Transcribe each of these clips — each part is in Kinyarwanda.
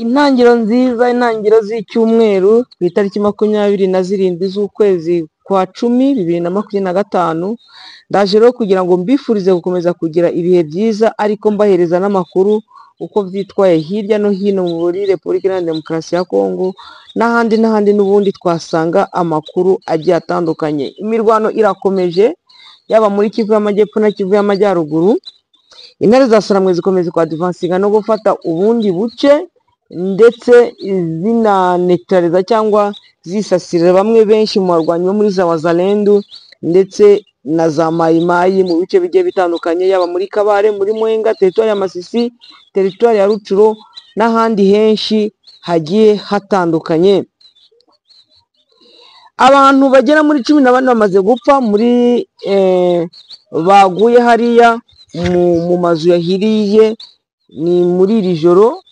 Intangiriro nziza, intangiriro z'icyumweru ku itariki 27 z'ukwezi kwa 10 2025, ndaje rero kugira ngo mbifurize gukomeza kugira ibihe byiza, ariko mbahereza n'amakuru uko byitwaye hirya no hino muri Repubulika Iharanira Demokarasi ya Kongo n'ahandi n'ahandi n'ubundi twasanga amakuru agiye atandukanye. Imirwano irakomeje yaba muri Kivu y'Amajyepfo na Kivu y'Amajyaruguru. Intare za Saramwe zikomeza kwadivansinga no gufata ubundi buce, ndetse zinanetraliza cyangwa zisasira bamwe benshi mu barwanyi bo muri za Wazalendu ndetse na za Mayimayi mu bice bigiye bitandukanye, yaba muri Kabare, muri Mwenga, teritwari ya Masisi, teritwari ya Rucuro n'ahandi henshi hagiye hatandukanye. Abantu bagera muri 14 bamaze gupfa muri baguye hariya mu mazu yahiriye, ni muri iri joro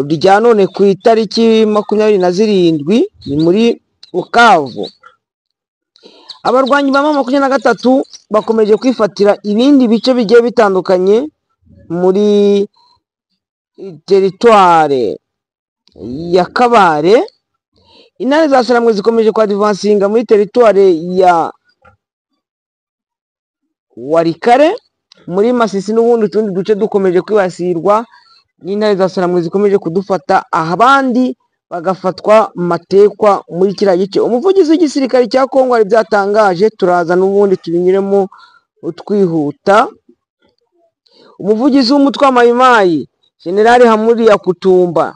rya none ku itariki 27, ni muri Bukavu. Abarwanyi ba M23 bakomeje kwifatira ibindi bice bigiye bitandukanye muri teritware ya Kabare. Intare za Saramwe zikomeje kwadivansinga muri teritware ya Walikale, muri Masisi n'ubundi utundi duce dukomeje kwibasirwa n'intare za Saramwe zikomeje kudufata, abandi bagafatwa matekwa muri kiriya gice. Umuvugizi w'igisirikare cya Kongo hari byatangaje, turaza n'ubundi tubinyuremo twihuta. Umuvugizi w'umutwe wa Mayimayi General Hamuri Yakutumba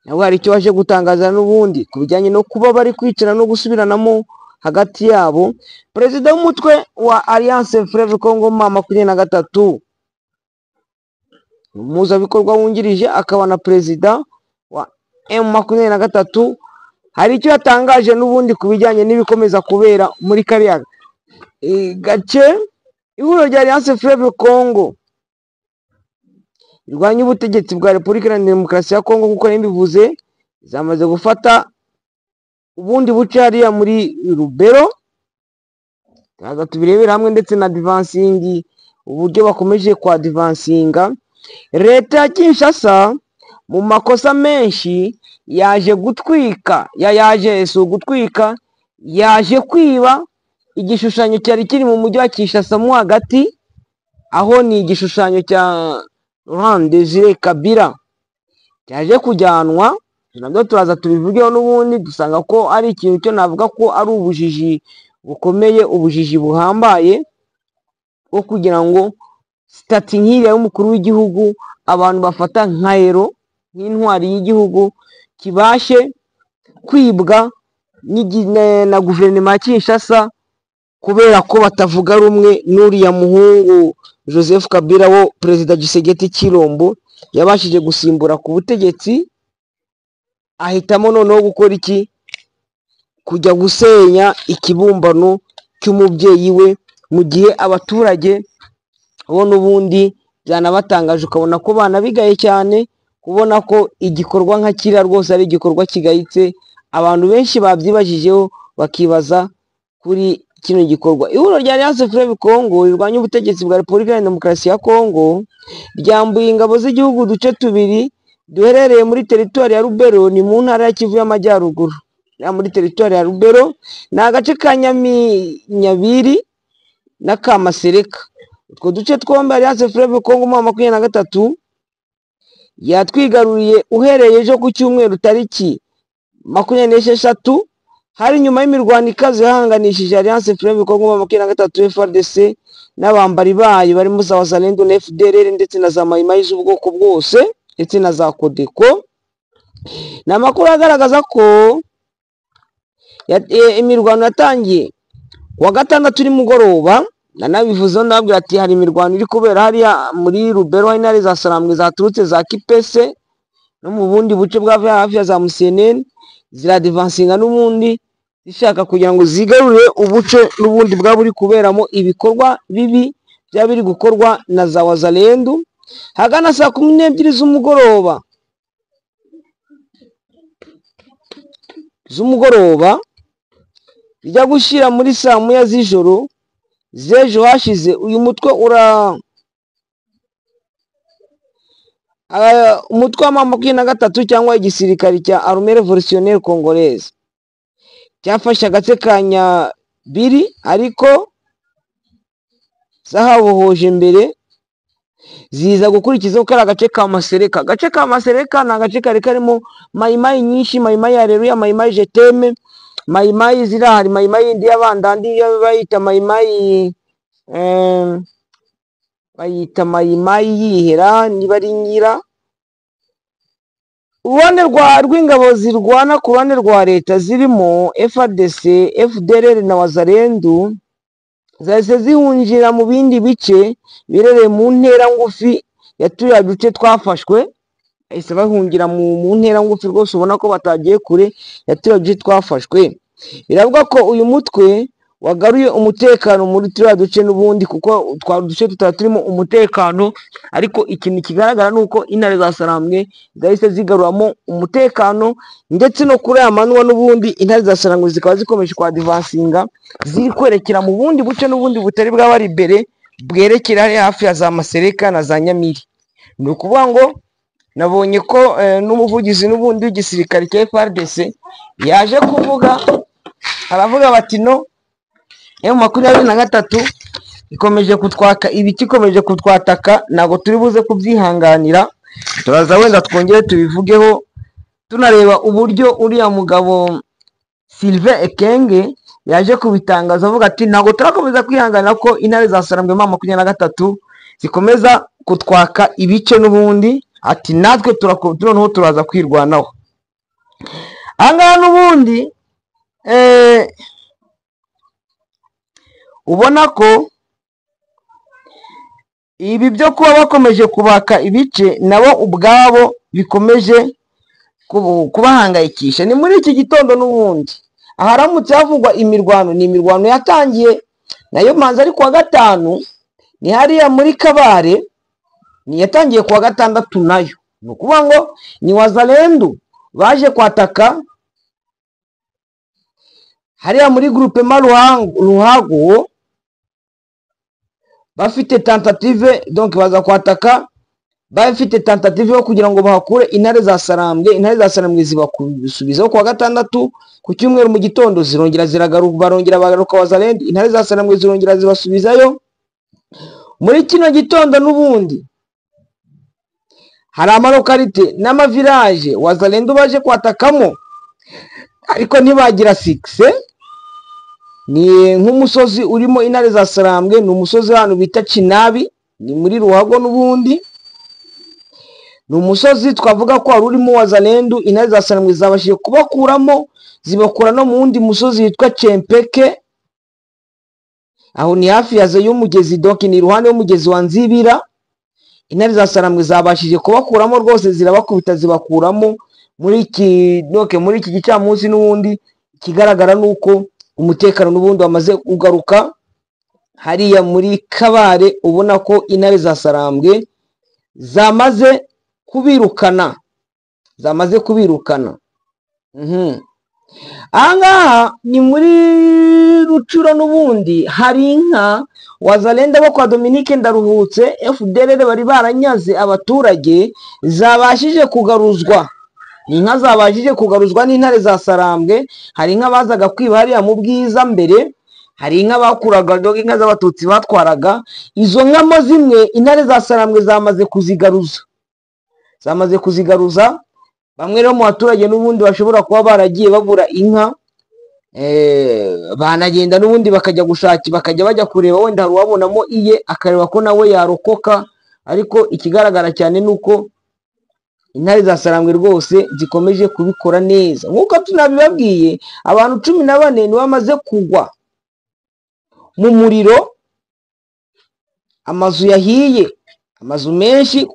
nawe hari icyo waje gutangaza n'ubundi ku bijyanye no kuba bari kwicara no gusubiranamo hagati yabo. Perezida w'umutwe wa Alliance Fleuve Congo M23, umuhuzabikorwa wungirije akaba na perezida wa M23, hari icyo yatangaje n'ubundi ku bijyanye n'ibikomeza kubera muri kariya gace. Ihuriro rya Alliance Fleuve Congo rirwanya ubutegetsi bwa Repubulika Iharanira Demokarasi ya Kongo, nk'uko nari, zamaze gufata ubundi buce hariya muri Rubero. Turaza tubirebera hamwe, ndetse na advancing, uburyo bakomeje kwa advancinga. Leta ya Kinshasa mu makosa menshi yaje gutwika, yaje si ugutwika, yaje kwiba igishushanyo cyari kiri mu mujyi wa Kinshasa mo hagati, aho ni igishushanyo cya Laurent Desire Kabila cyaje kujyanwa. Nabyo turaza tubivugeho n'ubundi, dusanga ko ari ikintu cyo navuga ko ari ubujiji bukomeye, ubujiji buhambaye bwo kugira ngo statue nk'iriya y'umukuru w'igihugu abantu bafata nka héros, nk'intwari y'igihugu, kibashe kwibwa na guverinoma ya Kinshasa kubera ko batavuga rumwe n'uriya muhungu Joseph Kabila wo Perezida Tshisekedi Tshilombo yabashije gusimbura ku butegetsi. Ahitamo noneho gukora iki? Kujya gusenya ikibumbano cy'umubyeyi we, mu gihe abaturage bo n'ubundi byanabatangaje, ukabona ko banabigaye cyane kubona ko igikorwa nka kiriya rwose ari igikorwa kigayitse. Abantu benshi babyibajijeho bakibaza kuri kino gikorwa. Ihuriro rya Alliance Fleuve Congo rirwanya ubutegetsi bwa Repubulika Iharanira Demokarasi ya Kongo ryambuye ingabo z'igihugu uduce tubiri duherereye muri teritwari ya Rubero, ni mu ntara ya Kivu y'Amajyaruguru. Muri teritwari ya Rubero ni agace ka Nyabiri na Kamasereka. Utwo duce twombi Alliance Fleuve Congo mu 23 yatwigaruriye uhereye ejo ku cyumweru tariki 26, hari nyuma y'imirwano ikaze yahanganishije Alliance Fleuve Congo M23 FARDC n'abambari bayo barimo za Wazalendo na FDLR ndetse na za Mayimayi z'ubwoko bwose ndetse na za Codeco. Ni amakuru agaragaza ko imirwano yatangiye kuwa gatandatu nimugoroba. Nanabivuzeho, ndababwira ati hari imirwano iri kubera hariya muri Rubero, hari intare za Sarambwe zaturutse za Kipese no mu bundi buce bwa hafi ya za Musenene, ziradivansinga n'ubundi zishaka kugira ngo zigarure ubuce n'ubundi bwaba buri kuberamo ibikorwa bibi byaba biri gukorwa na za Wazalendu. Hagana saa 12 z'umugoroba bijya gushyira muri saa moya z'ijoro z'ejo hashize, uyu mutwe Umutwe wa M23 cyangwa igisirikare cya Armée Révolutionnaire Congolaise cyafashe agace ka Nyabiri, ariko zahabohoje mbere ziza gukurikizaho kari agace ka Masereka. Agace ka Masereka ni agace kari karimo mayimayi nyinshi, mayimayi Haleluya, mayimayi Jeteme, mayimayi zirahari, mayimayi yindi y'abandandi bayita mayimayi bayita mayimayi yihera niba ari nyira. Uruhande rw'ingabo zirwana ku ruhande rwa leta zirimo FARDC, FDLR na Wazalendo zahise zihungira mu bindi bice biherereye mu ntera ngufi ya turiya duce twafashwe. Bahise bahungira mu ntera ngufi rwose, ubona ko batagiye kure ya turiya duce twafashwe. Biravuga ko uyu mutwe wagaruye umutekano muri turiya duce n'ubundi, kuko twa duce tutaba turimo umutekano, ariko ikintu kigaragara ni uko intare za Sarambwe zahise zigaruramo umutekano, ndetse no kuri aya manywa n'ubundi intare za Sarambwe zikaba zikomeje kwadivansinga, ziri kwerekera mu bundi buce n'ubundi butari bw'abaribere, bwerekera hariya hafi ya za Masereka na za Nyamiri. Ni ukuvuga ngo nabonye ko n'umuvugizi n'ubundi w'igisirikare cya FARDC yaje kuvuga, aravuga bati no M23 ikomeje kutwaka ibiti, ikomeje kutwataka, ntabwo turi buze kubyihanganira. Turaza wenda twongere tubivugeho, tunareba uburyo uriya mugabo Sylvain Ekenge yaje kubitangaza avuga ati ntabwo turakomeza kwihanganira ko intare za Sarambwe M23 zikomeza kutwaka ibice n'ubundi, ati natwe noneho turaza kwirwanaho. Aha ngaha n'ubundi ubona ko ibi byo kuba bakomeje kubaka ibice nabo ubwabo bikomeje kubahangayikisha. Ni muri iki gitondo n'ubundi aharamutse havugwa imirwano, ni imirwano yatangiye nayo manza ari kuwa gatanu, ni hariya muri Kabare, ni yatangiye kuwa gatandatu nayo. Ni ukuvuga ngo ni Wazalendo baje kwataka hariya muri groupement Ruhago, bafite tentative, donc baza kwataka bafite tentative yo kugira ngo bahakure intare za Sarambwe. Intare za Sarambwe zibasubizaho kuwa gatandatu, ku cyumweru mu gitondo zirongera ziragaruka, barongera bagaruka Wazalendo, intare za Sarambwe zirongera zibasubizayo. Muri kino gitondo n'ubundi hari amalokalite n'amavilage Wazalendo baje kwatakamo, ariko ntibagira succès. Ni nk'umusozi urimo intare za Sarambwe, ni umusozi hano bita Kinabi, ni muri Ruhago n'ubundi, ni umusozi twavuga ko wari urimo Wazalendo. Intare za Sarambwe zabashije kubakuramo, zibakura no mu wundi musozi witwa Chempeke, aho ni hafi ya y'umugezi, donc ni iruhande y'umugezi wa Nzibira. Intare za Sarambwe zabashije kubakuramo rwose, zirabakubita zibakuramo muri iki, donc muri iki gicamunsi n'ubundi. Ikigaragara nuko umutekano n'ubundi wamaze kugaruka hariya muri Kabare, ubona ko intare za Sarambwe zamaze kubirukana, zamaze kubirukana. Aha ngaha ni muri Rucuro n'ubundi hari inka Wazalendo bo kwa Dominique Ndaruhutse FDLR bari baranyaze abaturage, zabashije kugaruzwa. Ni inka zabashije kugaruzwa n'intare za Sarambwe. Hari inka bazaga kwiba hariya mu Bwiza mbere, hari inka bakuraga, donc inka z'abatutsi batwaraga. Izo nka mo zimwe intare za Sarambwe zamaze kuzigaruza, zamaze kuzigaruza. Bamwe rero mu baturage n'ubundi bashobora kuba baragiye babura inka, banagenda n'ubundi bakajya gushaka, bakajya bajya kureba wenda hari uwabonamo iye akareba ko nawe yarokoka. Ariko ikigaragara cyane ni uko intare za Sarambwe rwose zikomeje kubikora neza. Nk'uko tunabibabwiye, abantu 14 nibo bamaze kugwa mu muriro, amazu yahiye, amazu menshi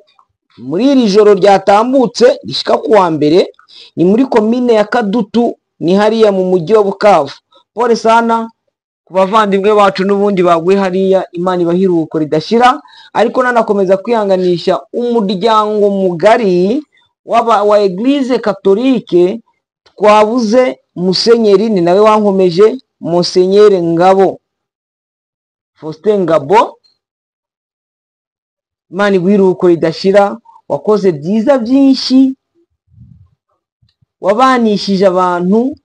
muri iri joro ryatambutse rishika kuwa mbere. Ni muri komine ya Kadutu, ni hariya mu mujyi wa Bukavu. Pole sana ku bavandimwe bacu n'ubundi baguye hariya, Imana ibahiruko ridashira. Ariko nanakomeza kwihanganisha umuryango mugari wa Eglise Catholique twabuze Musenyeri, ni nawe wankomeje, Musenyeri Ngabo Faustin Ngabo, Imana iguhe iruhuko ridashira. wakoze byiza byinshi, wabanishije abantu,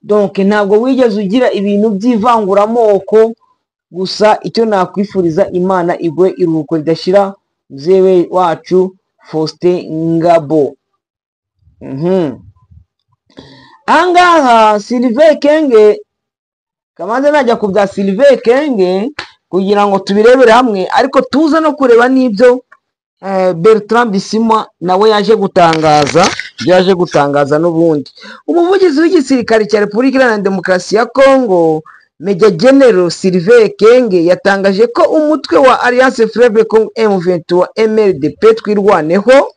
donc ntabwo wigeze ugira ibintu by'ivanguramoko. Gusa icyo nakwifuriza, Imana igwe iruhuko ridashira mzee wacu Faustin Ngabo. Ahangaha Sylvain Ekenge, kamanze najya ku bya Sylvain Ekenge kugira ngo tubirebere hamwe, ariko tuze no kureba n'ibyo Bertrand Bisimwa nawe yaje gutangaza, yaje gutangaza n'ubundi. Umuvugizi w'igisirikare cya Repubulika Iharanira Demokarasi ya Congo, Major General Sylvain Ekenge, yatangaje ko umutwe wa Alliance Fleuve Congo M23 MRDP Twirwaneho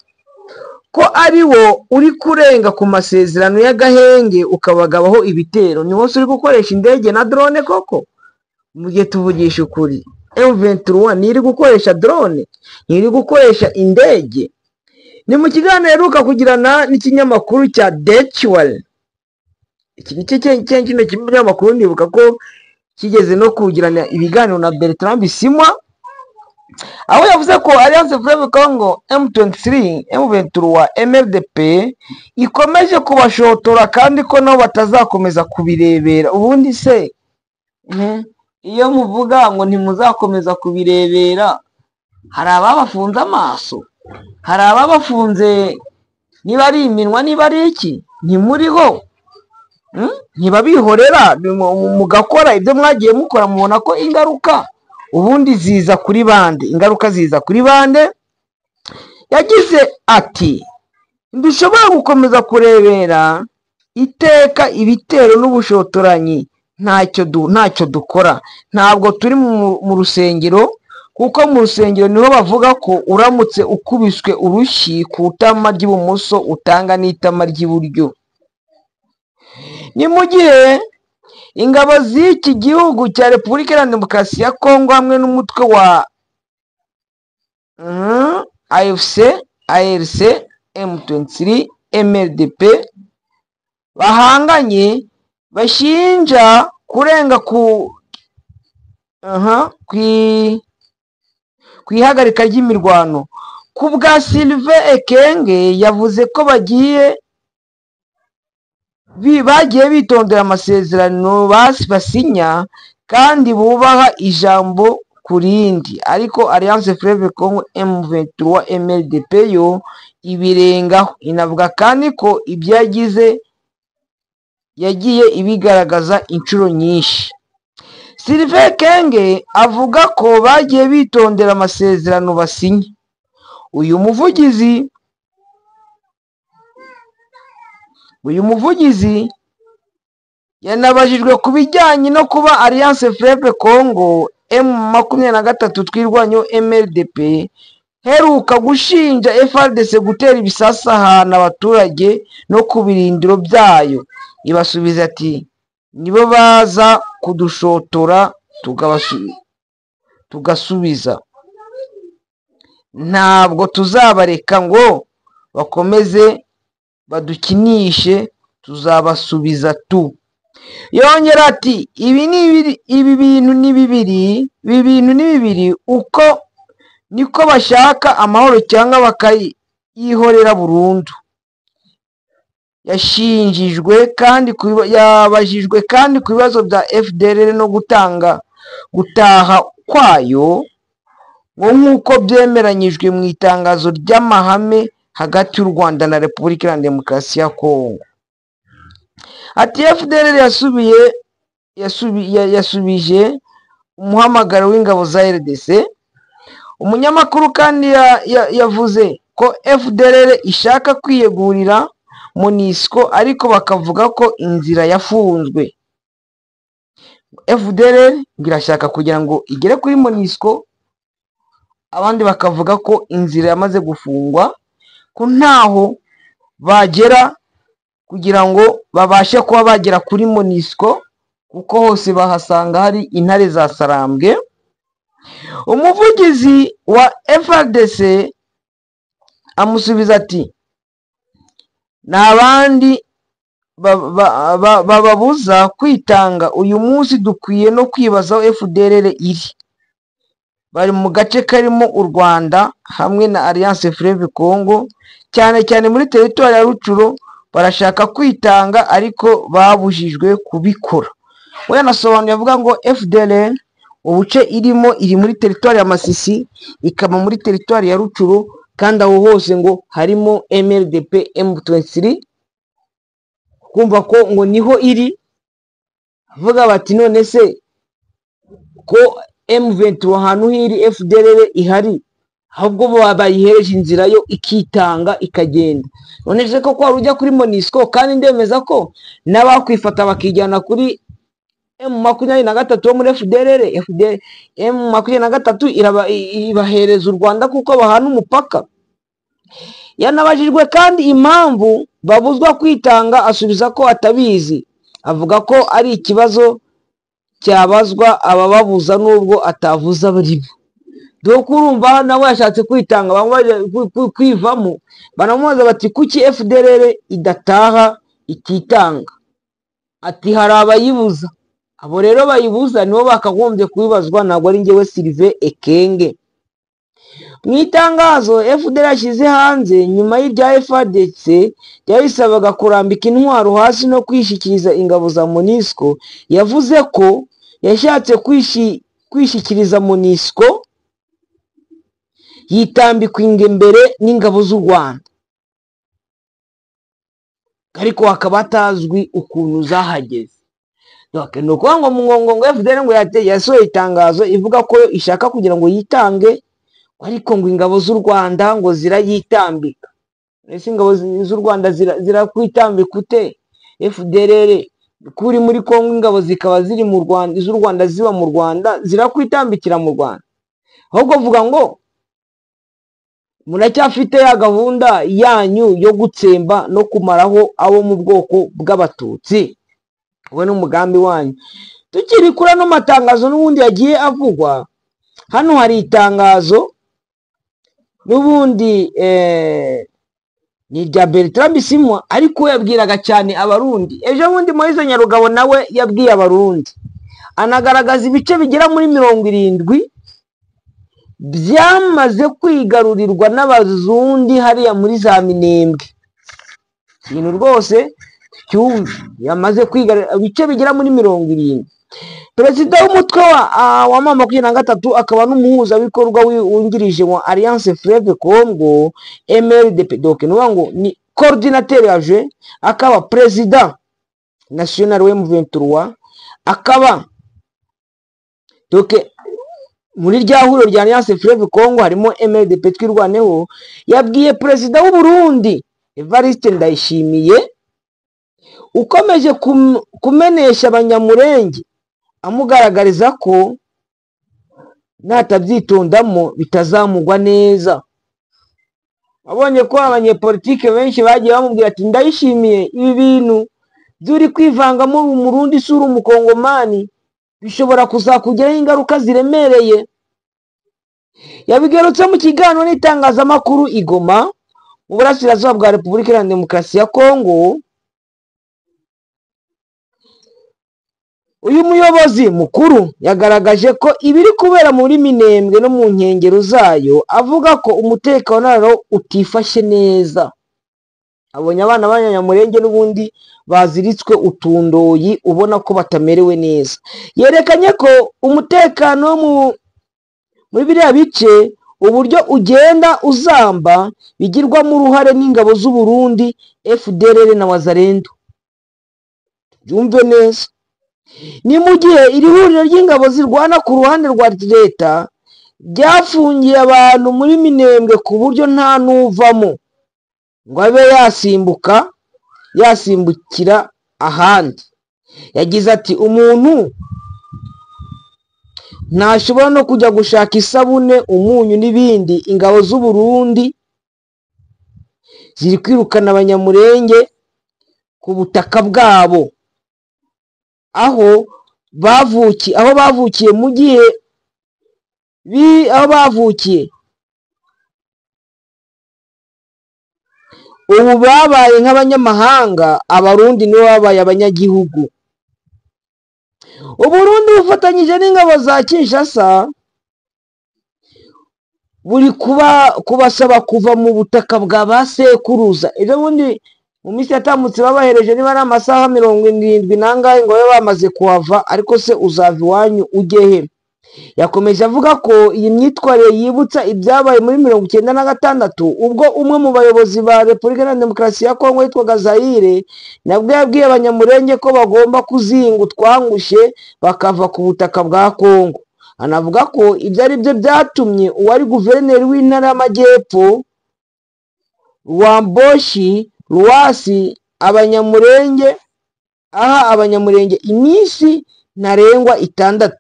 ko ari wo uri kurenga ku masezerano y'agahenge ukabagabaho ibitero. Ni wose uri gukoresha indege na drone koko? Mu gihe tuvugisha ukuri, M23 ntiri gukoresha drone, ntiri gukoresha indege. Ni mu kiganiro aheruka kugirana n'ikinyamakuru cya Dechuel. Iki gice kino kinyamakuru ndibuka ko kigeze no kugirana ibiganiro na Bertrand Bisimwa, aho yavuze ko Alliance Fleuve Congo M23 M23 MRDP ikomeje kubashotora kandi ko nabo batazakomeza kubirebera. Ubundi se iyo muvuga ngo ntimuzakomeza kubirebera, hari ababafunze amaso, hari ababafunze niba ari iminwa, niba ari iki, ntimuriho, ntibabihorera mugakora ibyo mwagiye mukora, mubona ko ingaruka ubundi ziza kuri bande, ingaruka ziza kuri bande. Yagize ati ntidushobora gukomeza kurebera iteka ibitero n'ubushotoranyi, ntacyo dukora, ntabwo turi mu rusengero, kuko mu rusengero niho bavuga ko uramutse ukubiswe urushyi ku itama ry'ibumoso utanga n'itama ry'iburyo. Ni mu gihe ingabo z'iki gihugu cya Repubulika Iharanira Demokarasi ya Kongo hamwe n'umutwe wa AFC, ARC, M23, MRDP bahanganye bashinja kurenga ku ihagarika ry'imirwano. Ku bwa Sylvain Ekenge yavuze ko bagiye bitondera amasezerano basinya kandi bubaha ijambo ku rindi, ariko Alliance Fleuve Congo M23 MRDP yo ibirengaho. Inavuga kandi ko ibyo yagiye ibigaragaza inshuro nyinshi. Sylvain Ekenge avuga ko bagiye bitondera amasezerano basinya. Uyu muvugizi yanabajijwe ku bijyanye no kuba Alliance Fleuve Congo M23 Twirwaneho MRDP heruka gushinja FARDC gutera ibisasu ahantu abaturage no ku birindiro byayo. Ibasubiza ati nibo baza kudushotora tugasubiza, ntabwo tuzabareka ngo bakomeze badukinishe, tuzabasubiza tu. Yongera ati ibi bintu ni bibiri, uko niko bashaka amahoro cyangwa bakayihorera burundu. Yashinjijwe kandi yabajijwe kandi ku bibazo bya FDLR no gutaha kwayo ngo nk'uko byemeranyijwe mu itangazo ry'amahame hagati y'u Rwanda na Repubulika Iharanira Demokarasi ya Kongo. Ati FDLR yasubije umuhamagaro w'ingabo za RDC. Umunyamakuru kandi yavuze ko FDLR ishaka kwiyegurira MONUSCO, ariko bakavuga ko inzira yafunzwe. FDLR irashaka kugira ngo igere kuri MONUSCO, abandi bakavuga ko inzira yamaze gufungwa, ko ntaho bagera kugira ngo babashe kuba bagera kuri MONUSCO, kuko hose bahasanga hari intare za Sarambwe. Umuvugizi wa FARDC amusubiza ati n'abandi bababuza kwitanga, uyu munsi dukwiye no kwibaza aho FDLR iri. bari mu gace karimo u Rwanda hamwe na Alliance Fleuve Congo, cyane cyane muri teritwari ya Rutshuru, barashaka kwitanga ariko babujijwe kubikora. We yanasobanuye avuga ngo FDLR ubuce irimo iri muri teritwari ya Masisi, ikaba muri teritwari ya Rutshuru, kandi aho hose ngo harimo MRDP M23, kumva ko ngo niho iri. Avuga bati none se ko M23 ahantu hiri FDLR ihari, ahubwo bo bayihereje inzira yo ikitanga ikagenda. None se ko kwari ujya kuri MONUSCO, kandi ndemeza ko n'abakwifata bakijyana kuri M23 wo muri FDLR, M23 ibahereza u Rwanda kuko bahana umupaka. Yanabajijwe kandi impamvu babuzwa kwitanga, asubiza ko atabizi, avuga ko ari ikibazo cyabazwa abababuza nubwo atavuza abaribo. Dore urumva nawe yashatse kwitanga, kwivamo, banamubaza bati kuki FDLR idataha ititanga? Ati hari abayibuza. Abo rero bayibuza nibo bakagombye kubibazwa, ntabwo ari njyewe Sylvain Ekenge. Mu itangazo FDLR yashyize hanze nyuma y'irya FARDC ryayisabaga kurambika intwaro hasi no kwishyikiriza ingabo za MONUSCO, yavuze ko yashatse kwishyikiriza MONUSCO yitambikwa imbere n'ingabo z'u Rwanda, ariko hakaba hatazwi ukuntu zahageze. Ni ukuvuga ngo ngo FDLR ngo yasohoye itangazo ivuga ko ishaka kugira ngo yitange, ariko ngo ingabo z'u Rwanda ngo zirayitambika. Ese ingabo z'u Rwanda zirakwitambika ute? FDLR kuri muri Kongo ingabo zikaba ziri mu Rwanda, z'u Rwanda ziba mu Rwanda, zirakwitambikira mu Rwanda? Ahubwo vuga ngo muracyafite ya gahunda yanyu yo gutsemba no kumaraho abo mu bwoko bw'Abatutsi. Uwo ni umugambi wanyu. Tukiri kuri ano matangazo n'ubundi yagiye avugwa, hano hari itangazo n'ubundi ni rya Bertrand Bisimwa, ariko yabwiraga cyane Abarundi. Ejo bundi Moise Nyarugabo nawe yabwiye Abarundi, anagaragaza ibice bigera muri 70 byamaze kwigarurirwa n'abazundi hariya muri za Minembwe. Ibintu rwose cyumve, yamaze kwigarurira ibice bigera muri 70. Perezida w'umutwe wa M23 akaba n'umuhuzabikorwa wungirije wa Alliance Fleuve Congo MRDP, donc ngo ni coordinateur yaje, akaba president national wa M23, akaba donc muri rya huriro rya Alliance Fleuve Congo harimo MRDP Twirwaneho. Yabwiye perezida w'u Burundi Evariste Ndayishimiye ukomeje kumenesha Abanyamurenge, amugaragariza ko natabyitondamo bitazamugwa neza. Abonye ko abanyepolitike benshi bagiye bamubwira ati Ndayishimiye ibi bintu byuri kwivangamo Umurundi sura Umukongomani bishobora kuzakugiraho ingaruka ziremereye. Yabigarutse mu kiganiro n'itangazamakuru i Goma mu burasirazuba bwa Repubulika Iharanira Demokarasi ya Kongo. Uyu muyobozi mukuru yagaragaje ko ibiri kubera muri Minembwe no mu nkengero zayo, avuga ko umutekano utifashe neza. Abonye abana b'Abanyamurenge n'ubundi baziritswe utundoyi, ubona ko batamerewe neza. Yerekanye ko umutekano muri biriya bice uburyo ugenda uzamba bigirwamo uruhare n'ingabo z'u Burundi, FDLR na Wazalendo. Byumve neza. Ni mu gihe iri huriro ry'ingabo zirwana ku ruhande rwa leta ryafungiye abantu muri Minembwe ku buryo nta n'uvamo ngo abe yasimbukira ahandi. Yagize ati umuntu ntashobora no kujya gushaka isabune, umunyu n'ibindi. Ingabo z'u Burundi ziri kwirukana Abanyamurenge ku butaka bwabo aho bavukiye, mu gihe aho bavukiye ubu babaye nk'abanyamahanga, Abarundi nibo babaye abanyagihugu. Uburundi bufatanyije n'ingabo za Kinshasa Buri kuba kubasaba kuva mu butaka bwa ba sekuruza. Ejo bundi mu minsi yatambutse babahereje niba ari amasaha 70 n'angahe ngo babe bamaze kuhava. Ariko se uzava iwanyu ujye he? Yakomeje avuga ko iyi myitwarire yibutsa ibyabaye muri 96, ubwo umwe mu bayobozi ba Repubulika Iharanira Demokarasi ya Kongo witwaga Zayire nabwo yabwiye Abanyamurenge ko bagomba kuzinga utwangushye bakava ku butaka bwa Kongo. Anavuga ko ibyo ari byo byatumye uwari guverineri w'Intara y'Amajyepfo, Rwamboshi Ruwasi, Abanyamurenge aha Abanyamurenge iminsi ntarengwa 6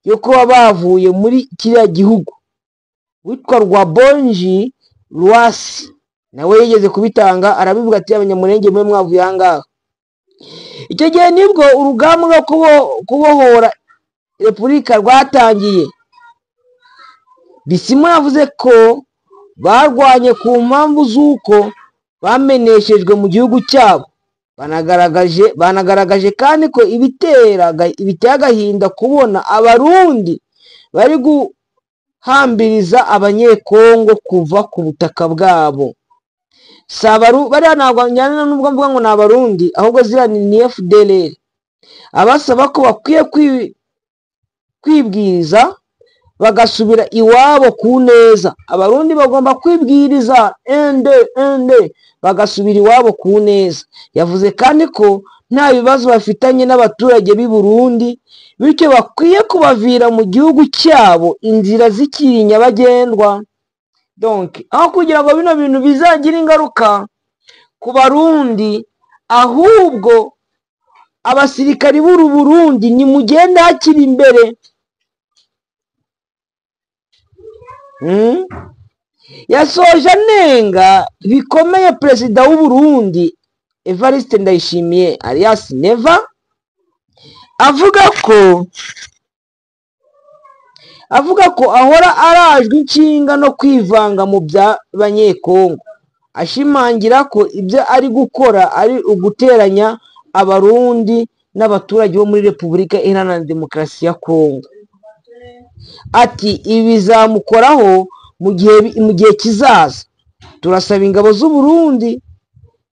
yo kuba bavuye muri kiriya gihugu. Witwa Rwabonji Ruwasi nawe yigeze kubitanga, arabivuga ati: "Abanyamurenge mube mwavuye aha ngaha." Icyo gihe nibwo urugamba rwo kubohora repubulika rwatangiye. Bisimwa yavuze ko barwanye ku mpamvu z'uko bameneshejwe mu gihugu cyabo. Banagaragaje kandi ko biteye agahinda kubona Abarundi bari guhambiriza Abanyekongo kuva ku butaka bwabo. Si bariya, ntabwo njyana nubwo mvuga ngo ni Abarundi, ahubwo ziriya ni FDLR. Abasaba ko bakwiye kwibwiriza bagasubira iwabo ku neza. Abarundi bagomba kwibwiriza ende ende bagasubira iwabo ku neza. Yavuze kandi ko nta bibazo bafitanye n'abaturage b'i Burundi, bityo bakwiye kubavira mu gihugu cyabo inzira zikiri nyabagendwa. Donc aho kugira ngo bino bintu bizagire ingaruka ku Barundi, ahubwo abasirikari b'uru Burundi nimugende hakiri imbere. Yasoje anenga bikomeye perezida w'u Burundi Evariste Ndayishimiye alias Neva, avuga ko ahora arajwe inshinga no kwivanga mu by'Abanyekongo, ashimangira ko ibyo ari gukora ari uguteranya Abarundi n'abaturage bo muri Repubulika Iharanira Demokarasi ya Kongo. Ati: "Ibi bizamukoraho mu gihe kizaza. Turasaba ingabo z'u Burundi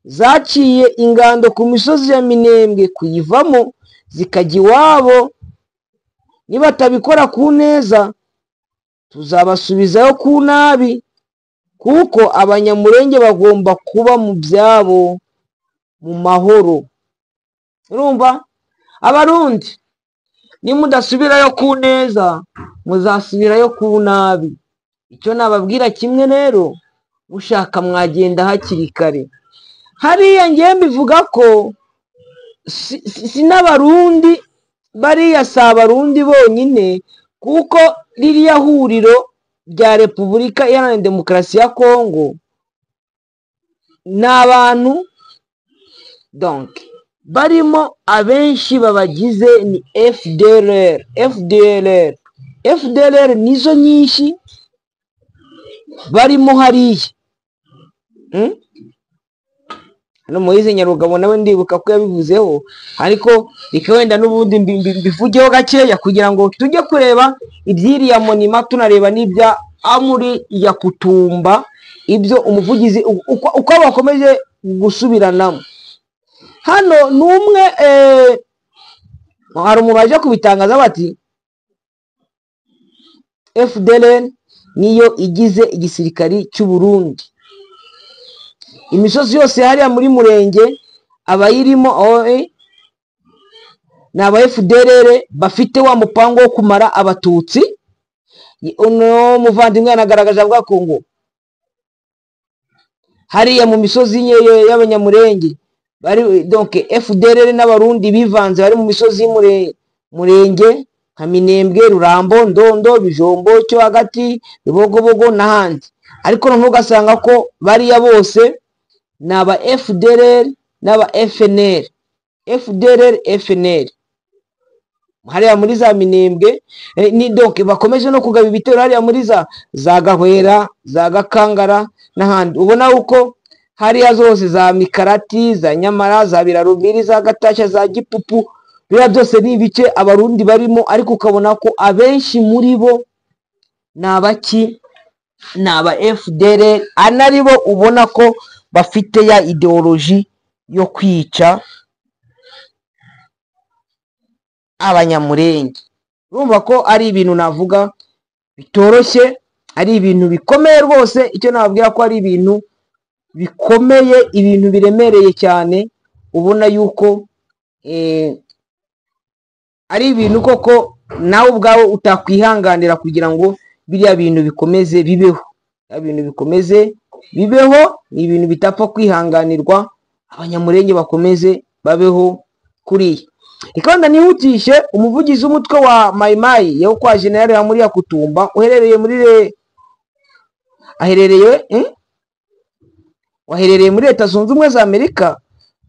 zaciye ingando ku misozi ya Minembwe kuyivamo zikajya iwabo. Nibatabikora ku neza, tuzabasubizayo ku nabi, kuko Abanyamurenge bagomba kuba mu byabo mu mahoro." Urumva, Abarundi nimudasubirayo ku neza, muzasubirayo ku nabi. Icyo nababwira kimwe rero, mushaka mwagenda hakiri kare. Hariya ngewe mbivuga ko si n'Abarundi bariya, si Abarundi bonyine, kuko ririya huriro rya Repubulika Iharanira Demokarasi ya Kongo ni abantu donc barimo, abenshi babagize ni FDLR. FDLR, FDLR nizo nyinshi barimo hariya. Hano Moise Nyarugabo nawe ndibuka ko yabivuzeho, ariko reka wenda n'ubundi mbivugeho gakeya kugira ngo tujye kureba iby'iriya monument, tunareba n'ibya Amuri ya Kutumba, ibyo umuvugizi uko bakomeje gusubiranamo. Hano ni umwe, hari umuntu waje kubitangaza bati FDLR niyo igize igisirikari cy'u Burundi, imisozi yose hariya muri Murenge abayirimo ni aba FDLR bafite wa mupango wo kumara Abatutsi. Uno muvandimwe yanagaragaje avuga ko ngo hariya mu misozi y'Abanyamurenge bari, donc FDLR n'Abarundi bivanze bari mu misozi y'Umurenge nka Minembwe, Rurambo, Ndondo, Bijombo cyo hagati, Bibogobogo n'ahandi. Ariko noneho ugasanga ko bariya bose ni aba FDLR n'aba FNL, FDLR, FNL hariya muri za Minembwe, ni donc bakomeje no kugaba ibitero hariya muri za Gahwera, za Gakangara n'ahandi. Ubona uko hariya zose za Mikarati, za Nyamara, za Birarumiri, za Gatashya, za Gipupu, biriya byose ni ibice Abarundi barimo, ariko ukabona ko abenshi muri bo ni abaki? Ni aba FDLR anaribo ubona ko bafite ya ideoloji yo kwica Abanyamurenge. Urumva ko ari ibintu navuga bitoroshye, ari ibintu bikomeye rwose. Icyo nababwira ko ari ibintu bikomeye, ibintu biremereye cyane, ubona yuko ari ibintu koko nawe ubwawe utakwihanganira kugira ngo biriya bintu bikomeze bibeho. Biriya bintu bikomeze bibeho, ni ibintu bitapfa kwihanganirwa, Abanyamurenge bakomeze babeho kuriya. Reka nihutishe umuvugizi w'umutwe wa Mayimayi yo kwa General Hamuriya Kutumba uherereye muri aherereye waherereye muri Leta Zunze Ubumwe za Amerika,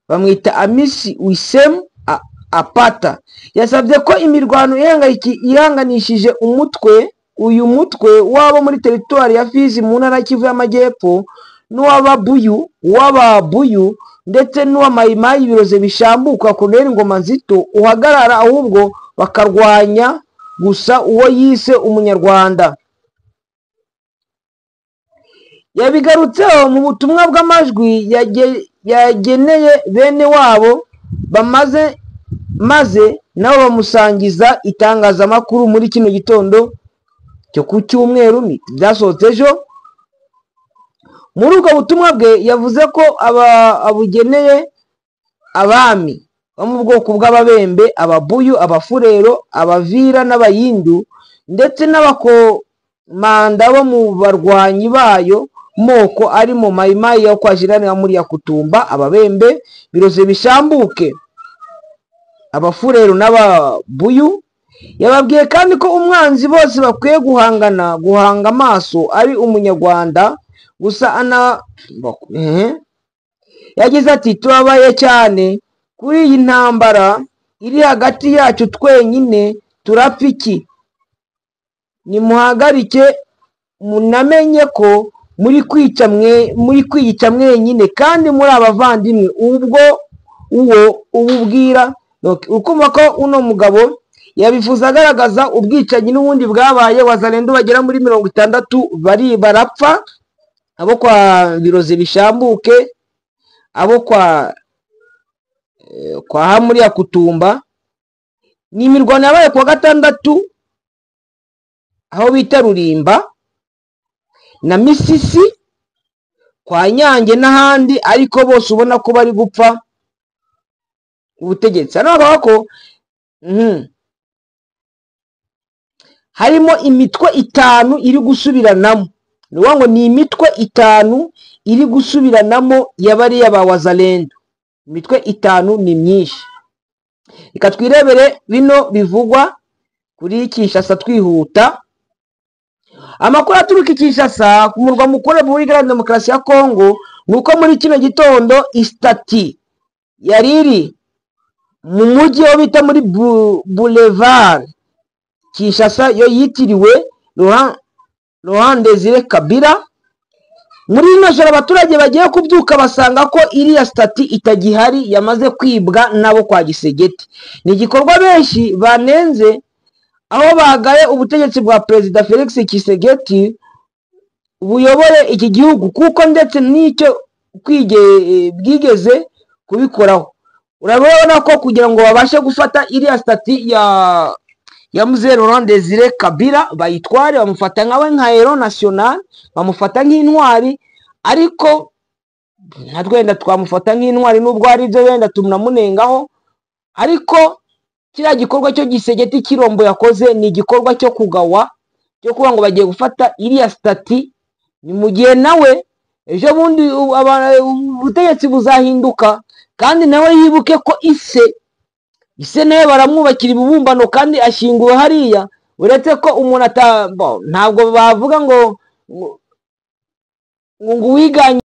bamwita Amisi Wisem Apata, yasabye ko imirwano ihanganishije umutwe uyu mutwe wabo muri teritwari ya Fizi mu ntara Kivu y'Amajyepfo n'uw'Ababuyu w'Ababuyu ndetse n'uwa Mayimayi Ibiroze Bishambuka Colonel Ngoma Nzito uhagarara, ahubwo bakarwanya gusa uwo yise Umunyarwanda. Yabigarutseho mu butumwa bw'amajwi yageneye bene wabo bamaze maze nabo bamusangiza itangazamakuru muri kino gitondo cyo ku cyumweru byasohotse ejo. Muri ubwo butumwa bwe yavuze ko abugeneye abami bo mu bwoko bw'Ababembe, Ababuyu, Abafurero, Abavira n'Abayindu ndetse n'abakomanda bo mu barwanyi bayo moko arimo Mayimayi yo kwa General Hamuriya Kutumba, Ababembe, Biroze Bishambuke, Abafurero n'Ababuyu. Yababwiye kandi ko umwanzi bose bakwiye guhangana guhanga amaso ari Umunyarwanda gusa. Ana yagize ati tubabaye cyane kuri iyi ntambara iri hagati yacu twenyine, turapfa iki? Nimuhagarike, munamenye ko muri kwica mwe muri kwiyica mwenyine kandi muri abavandimwe. Ubwo uwo ububwira ukumva ko uno mugabo yabivuze agaragaza ubwicanyi n'ubundi bwabaye. Wazalendo bagera muri 60 bari barapfa, abo kwa Biroze Bishambuke, abo kwa Hamuriya Kutumba. Ni imirwano yabaye kuwa gatandatu aho bita Rurimba na Misisi kwa Nyange n'ahandi, ariko bose ubona ko bari gupfa ubutegetsi. Hano bavuga ko harimo imitwe 5 iri gusubiranamo. Ni ngo ni imitwe 5 iri gusubiranamo yabariya ba Wazalendo. Imitwe 5 ni myinshi. Reka twirebere bino bivugwa kuri Kinshasa twihuta. Amakuru aturuka Kinshasa ku murwa mukuru wa Repubulika Iharanira Demokarasi ya Kongo nuko muri kino gitondo istati yari iri mu mujyi wo bita muri Boulevard Kinshasa yo yitiriwe Laurent Desire Kabila. Muri ino joro abaturage bagiye kubyuka basanga ko iriya stati itagihari, yamaze kwibwa nabo kwa Gisegeti. Ni igikorwa benshi banenze aho bagaye ubutegetsi bwa Perezida Felix Tshisekedi buyobore iki gihugu, kuko ndetse n'icyo bwigeze kubikoraho. Urabona ko kugira ngo babashe gufata iriya stati ya Mzee Laurent Desire Kabila bayitware, bamufata nkawe nka hero national, bamufata nk'intwari, ariko natwe wenda twamufata nk'intwari nubwo ari byo wenda tunamunengaho, ariko kiriya gikorwa cyo Gisegeti Kirombo yakoze ni igikorwa cyo kugawa, cyo kuba ngo bagiye gufata iriya stati. Ni mu gihe nawe ejo bundi ubutegetsi buzahinduka, kandi nawe yibuke ko ise nawe baramwubakira ibibumbano kandi ashyinguwe hariya. Uretse ko umuntu ntabwo bavuga ngo ngo wiganye